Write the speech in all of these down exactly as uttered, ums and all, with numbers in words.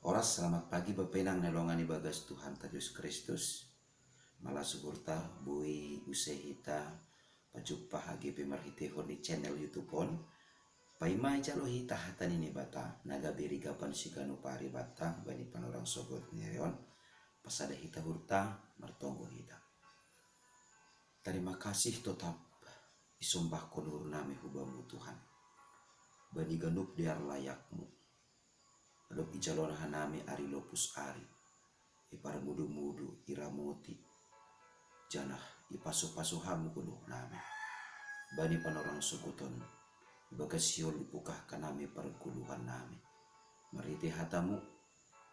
Oras, selamat pagi Bapa inang na longan ibagas Tuhanta Jesus Kristus. Mala suhurta, boi use hita pajumpa age pe marhitehon ni channel YouTube on. Paima ijalo hita hata ni Naibata na gabe rigapan siganup ari banta bani panorang sogot ni ari on. Pasada hita uhurta, martonggo hita. Tarima kasih totap isombahkon uhurnami hu Bamu Tuhan, bani ganup dear layakMu. Adong ijalon hanami ari lopus ari, iparmudu-mudu, iramoti, janah ipasu-pasu Ham goluhnami. Bani panorang sogot on, ibagas sihol ipungkah hanami pargoluhannami. Marhite hataMu,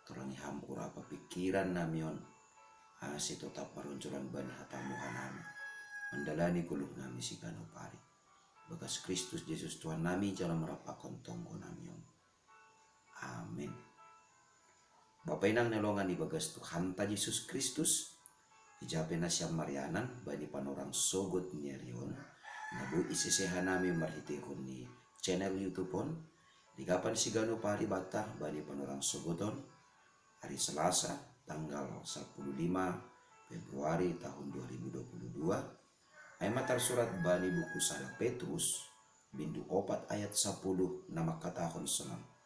torangi Ham urapa pingkirannami on, ase totap maronjolan bani hataMu hanami, mandalani goluhnami siganup ari. Ibagas Kristus Jesus Tuhannami, jalo marampakon tonggonami on. Amin. Bapa inang na longan ibagas Tuhanta Jesus Kristus, ija pe nasiam marianan bani panorang sogot ni ari on, na boi isese hanami marhitehon ni channel YouTube on, rigapan siganup ari banta bani panorang sogot on, ari Selasa, tanggal sapuluh lima Februari tahun dua ribu dua puluh dua, ai ma tarsurat bani buku sada Petrus, bindu opat ayat sapuluh na mangkatahon sonon: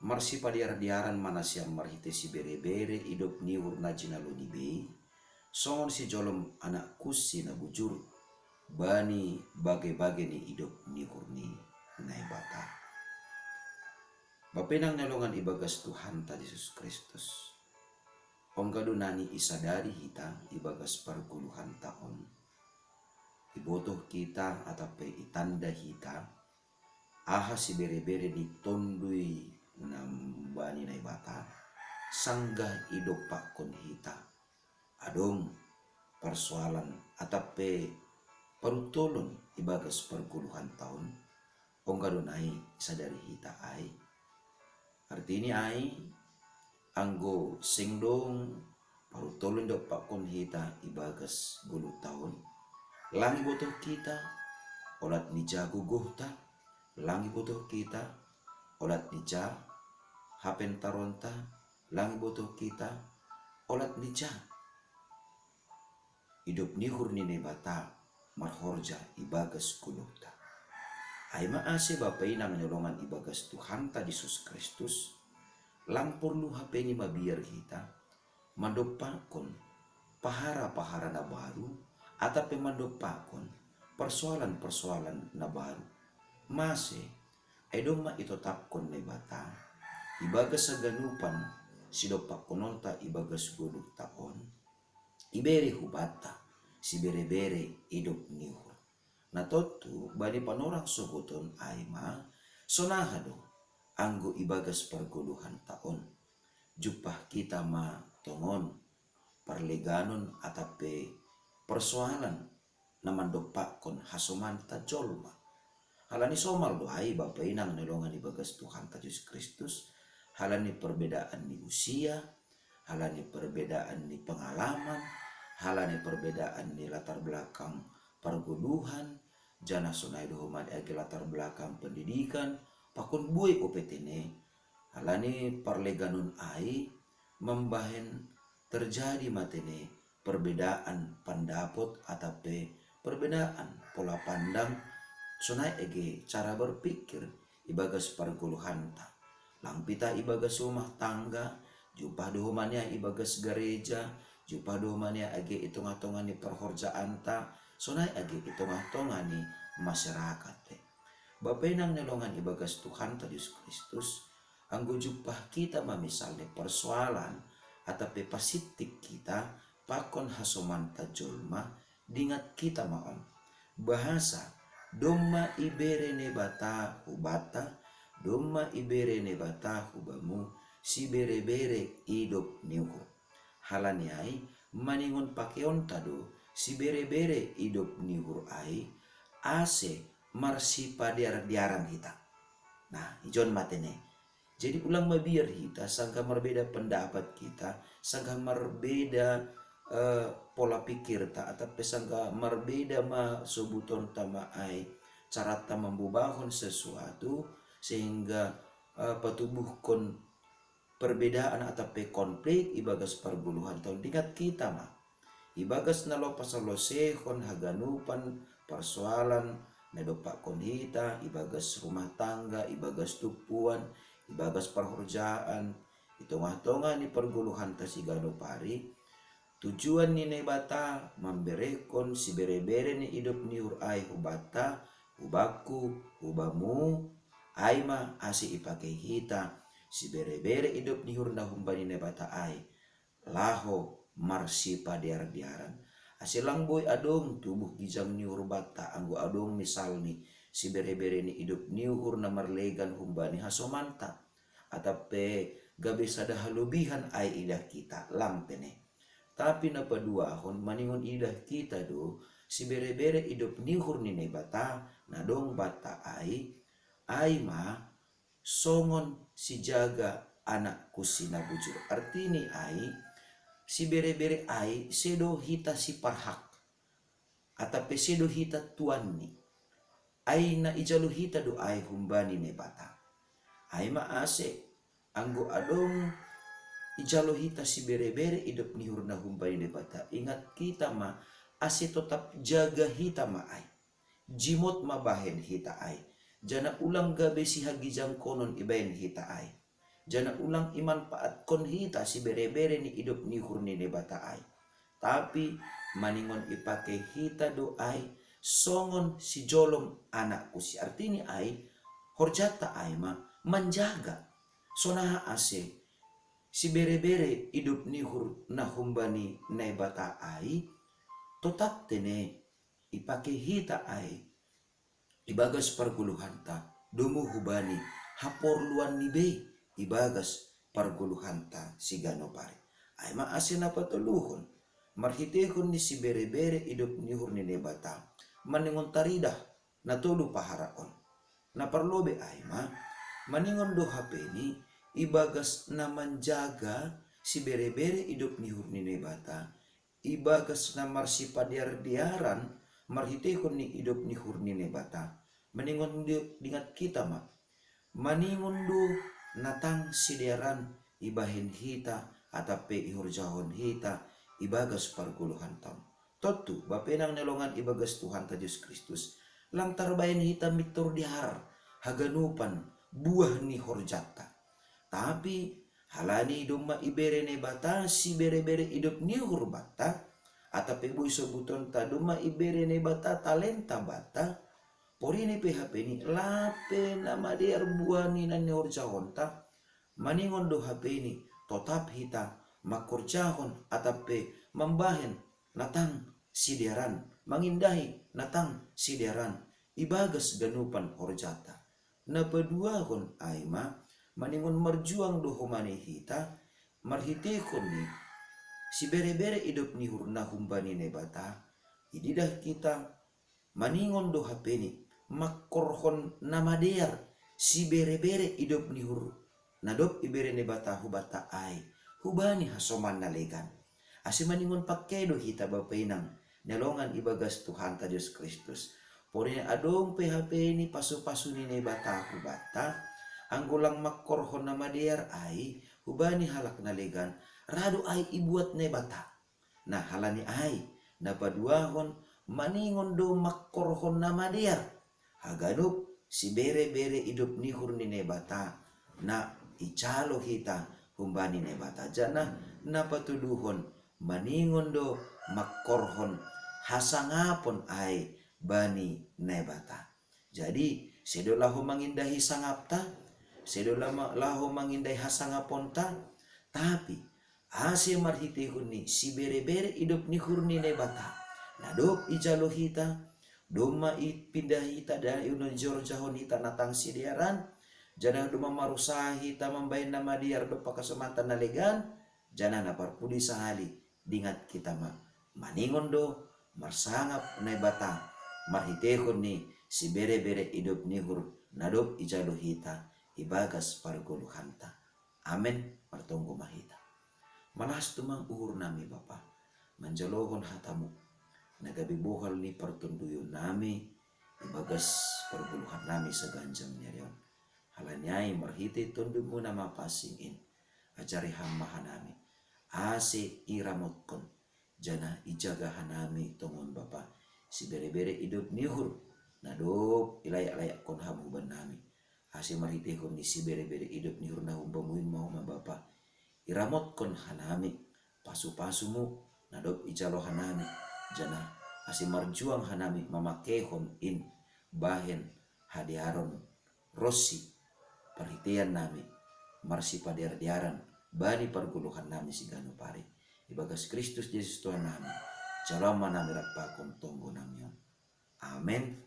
Marsipadear-dearan ma nasiam marhite sibere-bere idop ni uhur na jinalo ni bei, songon sijolom anak kunsi na bujur, bani bage-bage ni idop ni uhur ni Naibata. Bapa inang na longan ibagas Tuhanta Jesus Kristus, ongga do nani isadari hita ibagas pargoluhanta on. Ibotoh hita atap pe itanda hita, aha sibere-bere ni Tonduy na bani Naibata, sanggah idompakkon hita adong parsoalan atap pe paruntolon ibagas pargoluhanta on, ongga do nai isadari hita ai. Artini ai, anggo seng dong paruntolon idompakkon hita ibagas goluhta on, lang ibotoh hita olat ni ja gogohta, lang ibotoh hita olat ni ja hapentaronta, lang ibotoh hita olat ni ja idop ni uhur ni Naibata marhorja ibagas goluhta. Ai ma ase bapa inang na longan ibagas Tuhanta Jesus Kristus, lang porlu hape ni mabiar hita mandompakkon pahara-pahara na baru, atap pe mandompakkon parsoalan-parsoalan na baru. Mase? Ai domma itotapkon Naibata ibagas haganupan sidompakkononta ibagas goluhta on, ibere hubanta sibere-bere idop ni uhur. Na tontu bani panorang sogot on ai ma, sonaha do anggo ibagas pargoluhanta on? Jumpah hita ma tongon parleganon atap pe parsoalan na mandompakkon hasomanta jolma. Halani somal do ai bapa inang na longan ibagas Tuhanta Jesus Kristus, halani perbedaan ni usia, halani perbedaan ni pengalaman, halani perbedaan ni latar belakang pargoluhan, janah sonai do homa ni age latar belakang pendidikan, pakon buei ope tene, halani parleganon ai mambahen terjadi ma tene perbedaan pandapot atap pe perbedaan pola pandang, sonai age cara berpikir ibagas pargoluhanta. Lang pe ita ibagas rumah tangga, jumpah do homa nia ibagas gareja, jumpah do homa nia age i tongah-tongah ni parhorjaanta, sonai age i tongah-tongah ni masyarakat pe. Bapa inang na longan ibagas Tuhanta Jesus Kristus, anggo jumpah hita ma misalna parsoalan atap pe pasittik hita pakon hasomanta jolma, dingat hita ma on. Bahasa, domma ibere Naibata hubanta, domma ibere Naibata hubamu, sibere-bere idop ni uhur. Halani ai, maningon pakeonta do sibere-bere idop ni uhur ai, ase marsipadear-dearan hita. Nah, ijon ma tene. Jadi ulang mabiar hita, sanggah marbeda pendapat hita, sanggah marbeda eh, pola pikirta, atap pe sanggah marbeda ma sobutonta ma ai, carata mambobahon sesuatu, sehingga eh, patubuhkon perbedaan atape konflik ibagas pargoluhan taon, dingat hita ma. Ibagas na laho pasalosehon haganupan parsoalan na dompakkon hita, ibagas rumah tangga, ibagas tumpuan, ibagas parhorjaan, i tongah-tongah ni pargoluhanta siganup ari, tujuan ni Naibata mamberehon sibere-bere ni idop ni uhur ai hubanta, hubakku, hubamu, ai ma ase ipake hita sibere-bere idop ni uhur na humbani Naibata ai, laho marsipadear-dearan. Ase lang boi adong tubuh gijang ni uhur banta, anggo adong misalni sibere-bere ni idop ni uhur na marlegan humbani hasomanta, atape gabe sada halobihan ai idah hita, lang pe ne. Tapi na paduahon, maningon idah hita do sibere-bere idop ni uhur ni Naibata na dong banta ai, ai ma songon sijaga anak kunsi na bujur. Artini ai, sibere-bere ai sedo hita siparhak, atape sedo hita tuanni. Ai na ijalo hita do ai humbani Naibata. Ai ma ase, anggo adong ijalo hita sibere-bere idop ni uhur na humbani Naibata, ingat hita ma, ase totap jaga hita ma ai. Jimot ma bahen hita ai, janah ulang gabe sihagijangkonon ibahen hita ai, janah ulang imanpaatkon hita sibere-bere ni idop ni uhur ni Naibata ai. Tapi maningon ipake hita do ai songon sijolom anak kunsi. Artini ai, horjanta ai ma manjaga, sonaha ase sibere-bere idop ni uhur na humbani Naibata ai, totap tene ipake hita ai ibagas pargoluhanta, domu hubani haporluanni be ibagas pargoluhanta siganup ari. Ai ma ase na patoluhon, marhiteihon ni sibere-bere idop ni uhur ni Naibata, maningon taridah na tolu pahara on. Na parlobei ai ma, maningon do hapeni ibagas na manjaga sibere-bere idop ni uhur ni Naibata, ibagas na marsipadear-dearan marhiteihon ni idop ni uhur ni Naibata. Maningon do, dingat hita ma, maningon do na tang sidearan ibahen hita, atape ihorjahon hita ibagas pargoluhanta on. Tontu, bapenang na longan ibagas Tuhanta Jesus Kristus, lang tarbahen hita mintor dear haganupan buah ni horjanta. Tapi halani domma ibere Naibata sibere-bere idop ni uhur banta, atape boi sobutonta domma ibere Naibata talenta banta, porini pe hapeni lape na madear buah ni na nihorjahonta, maningon do hapeni totap hita mangkorjahon atape mambahen na tang sidearan, mangindahi na tang sidearan ibagas ganupan horjanta. Na paduahon ai ma, maningon marjuang do homa ni hita marhiteihon ni sibere-bere idop ni uhur na humbani Naibata, ididah hita maningon do hapeni mangkorhon na madear sibere-bere idop ni uhur na dob ibere Naibata hubanta ai, hubani hasoman na legan. Ase maningon pangke do hita bapenang na longan ibagas Tuhanta Jesus Kristus. Porini adong pe hapeni pasu-pasu ni Naibata hubanta, anggo lang mangkorhon na madear ai hubani halak na legan, ra do ai ibuat Naibata. Nah, halani ai, na paduahon, maningon do mangkorhon na madear haganup sibere-bere idop ni uhur ni Naibata na ijalo hita humbani Naibata, janah na patoluhon, maningon do mangkorhon hasangapon ai bani Naibata. Jadi, sedo laho mangindahi sangapta, sedo lama-, laho mangindahi hasangaponta, tapi ase marhiteihon ni sibere-bere idop ni uhur ni Naibata na dob ijalo hita, domma ipinda hita, da-, ihorjahon hita na tang sidearan, janah domma marusaha hita mambahen na madear dompak hasomanta na legan, janah na parpudi sahali, dingat hita ma, maningon do marsangap Naibata marhiteihon ni sibere-bere idop ni uhur na dob ijalo hita ibagas pargoluhanta. Amen. Martonggo ma hita. Malas tumang uhur nami Bapa, manjalohon hatamu na gabe bohal ni partonduyon nami ibagas pargoluhan nami saganjang ni ari on. Halani ai marhitei Tondumu na mapansing in, jari hamma hanami. Ase iramotkon, janah ijaga hanami tongon Bapa, sibere-bere idop ni uhur, na dob ilayak-layakkon Ham hubannami. Ase marhiteihon ni sibere-bere idop ni uhur na humbamu in ma homa Bapa, iramotkon hanami, pasu-pasumu na dob ijalo hanami, janah ase marjuang hanami mamakeihon in bahen hadearon ronsi parhiteian nami marsipadear-dearan bani pargoluhan nami siganup ari. Ibagas Kristus Jesus Tuhan nami, jalo ma nami rap pakon tonggo nami on. Amen.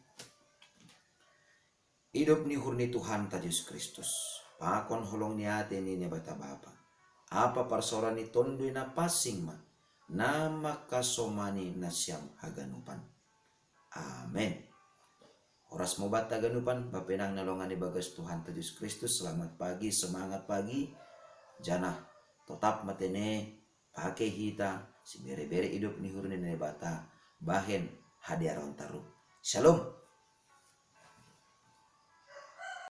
Idop ni uhur ni Tuhanta Jesus Kristus, pakon holong ni ate ni Naibata Bapa, ampa parsaoran ni Tonduy Napansing ma, na mangkasomani nasiam haganupan. Amen. Horas ma banta haganupan, bapenang na longan ibagas Tuhanta Jesus Kristus, selamat pagi, semangat pagi, janah totap ma tene pakei hita sibere-bere idop ni uhur ni Naibata bahen hadearonta ruh. Shalom.